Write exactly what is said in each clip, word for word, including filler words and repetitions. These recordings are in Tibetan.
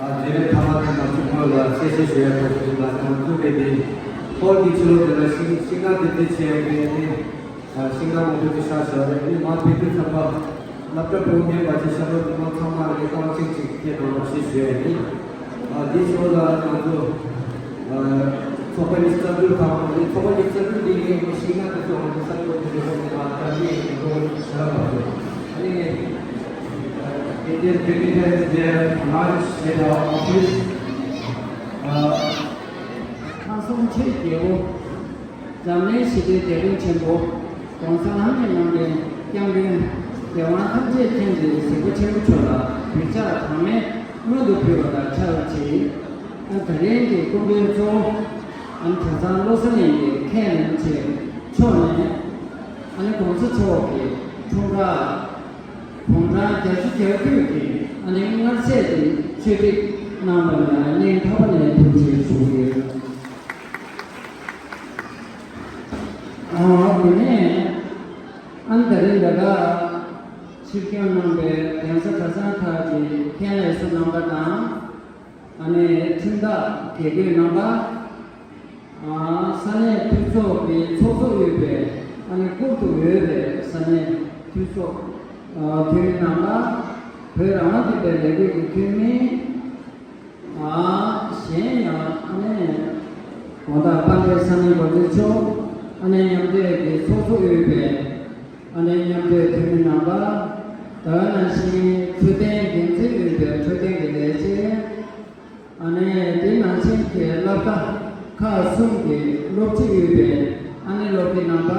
དེ་རིང་ཐ་མ་དེ་ང་ཚོ་སྔོན་ལ་གསལ་བཤད་ཞུ་ཡག་ཐོག་ཞུགས་ལ་ང་ཚོ་གི་དེ་ཧོལ་གྱི་ཕྱི་ལོགས་དེ་ལ་ཤིང་ཤིང་ནགས་དེ་དེ་བྱས་ཏེ་ནི་ཤིང་ནགས་མང་པོ་དེ་ཤར་ཤར་རེད། དེ་མ་ཕེབས་དུས་ཙམ་པ་སློབ་གྲྭ་བོད་མིའི་བར་གྱི་ཤར་ལྷོ་མི་མང་ཚང་མ་ལ་རྟག་པར་ཅིག་ཅིག་སྐད་གཏོང་རོགས་ཞེས་ཞུ་ཡ་ཡིན། ཨ་དེའི་ཕྱོགས་ལ་ང་ཚོ་ཨ་ཚོགས་པ་ཉི་ཤུ་རྩ་དྲུག་དང་ཚོགས་པ་ཉི་ཤུ་རྩ་དྲུག་འདི་ངས་ཤིང་ནགས་དེ་ཚོ་ང་ཚོ་གསར་འགོད་དེ་འདྲ་བོ་དེ་ལ་དར་རྒྱས་ཡོང་དགོས་ཞེས་པ་དང་། ཨ་ནི་ངས་Indian Dignitaries Day launch at our office. ཁམས་གསུམ་ཆོས་རྒྱལ་པོ། འཛམ་གླིང་ཞི་བདེའི་གདན་རིམ་ཆེན་པོ། ༸གོང་ས་ལྷ་མིའི་གླང་ཆེན་སྐྱབས་མགོན་རྒྱལ་དབང་ཐམས་ཅད་མཁྱེན་ཅིང་གཟིགས་པ་ཆེན་པོ་མཆོག་ལ་གུས་ཕྱག་གྲངས་མེད་སྔོན་དུ་ཕུལ་བ་དང་ཆབས་ཅིག་ཨ་ད་རིང་གི་སྐུ་མགྲོན་གཙོ་བོ་ཨ་ནི་གྲྭ་ཚང་བློ་གསལ་གླིང་གི་མཁན་རིན་པོ་ཆེ་མཆོག་ནས་ཨ་ནི་༸གོང་ས་མཆོག་གི་འཁྲུངས་སྐར་དགུང་གྲངས་བརྒྱད་ཅུ་གྱ་དགུ་གི་ཨ་ནི་མངའ་སྲས་ཀྱི་ཆེད་སྒྲིག་གནང་བ་ལ་སྙིང་ཐག་པ་ནས་ཐུགས་རྗེ་ཆེ་ཞུ་གི་ཡོད། ཨ་དེ་ནས་ཨ་ནི་ད་རིང་ད་ལྟ་ཆིབས་བསྒྱུར་གནང་བའི་གདན་ས་གྲྭ་ཚང་ཁག་གི་མཁན་ལས་ཟུར་རྣམ་པ་དང་། ཨ་ནི་ཁྲིམས་བདག་དགེ་བསྐོས་རྣམ་པ། ཨ་ས་གནས་འཐུས་ཚོགས་ཀྱི་ཚོགས་གཙོ་དབུས་པའི་ཨ་ནི་བཀུར་དུ་འོས་པའི་ས་གནས་འཐུས་ཚོགས་ཨ་འཐུས་མི་རྣམ་པ། བོད་རང་དབང་ལྡན་པའི་ལས་འགུལ་གྱི་འཐུས་མི། ཨ་གཞན་ཡང་ཨ་ནི་དགོང་དག་དཔལ་ལྡན་ས་གནས་འགོ་འཛིན་མཆོག་ཨ་ནི་མཉམ་འབྲེལ་གྱི་ཚོགས་གཙོ་དབུས་པའི་ཨ་ནི་མཉམ་འབྲེལ་འཐུས་མི་རྣམ་པ། ད་ག་ནང་བཞིན་འཕྲོད་བསྟེན་འགན་འཛིན་དབུས་པའི་འཕྲོད་བསྟེན་གྱི་ལས་བྱེད། ཨ་ནི་དེ་ནང་བཞིན་གྱི་སློབ་གྲྭ་ཁག་གསུམ་གྱི་སློབ་སྤྱི་དབུས་པའི་ཨ་ནི་སློབ་དགེ་རྣམ་པ་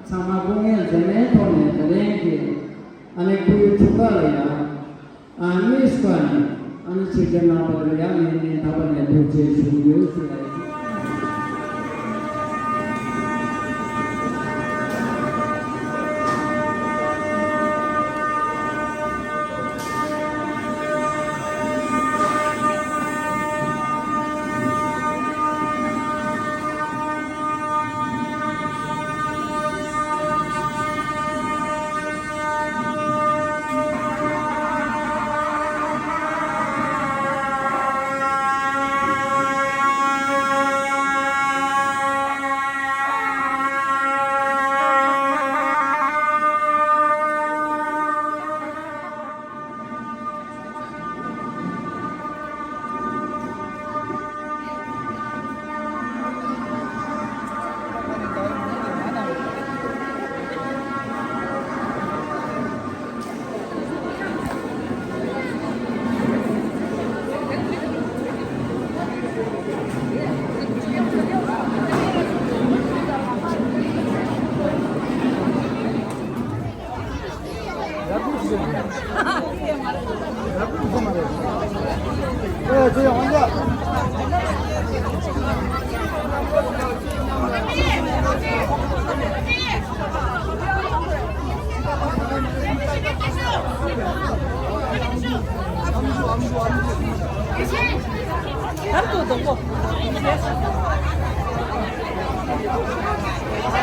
ཚང་མ་སྐུ་ངལ་འཛེམས་མེད་ཐོག་ནས་ད་རིང་གི་ཨ་ནི་སྐུའི་འཁྲུངས་སྐར་ལ་ཡང་ཨ་ནི་སྐུ་ནས་ཨ་ནི་ཆིབས་བསྒྱུར་གནང་བ་ལ་ཡང་ངས་སྙིང་ཐག་པ་ནས་ཐུགས་རྗེ་ཆེ་ཞུ་གི་ཡོད་ཟེར་ཡ་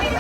ཡིན།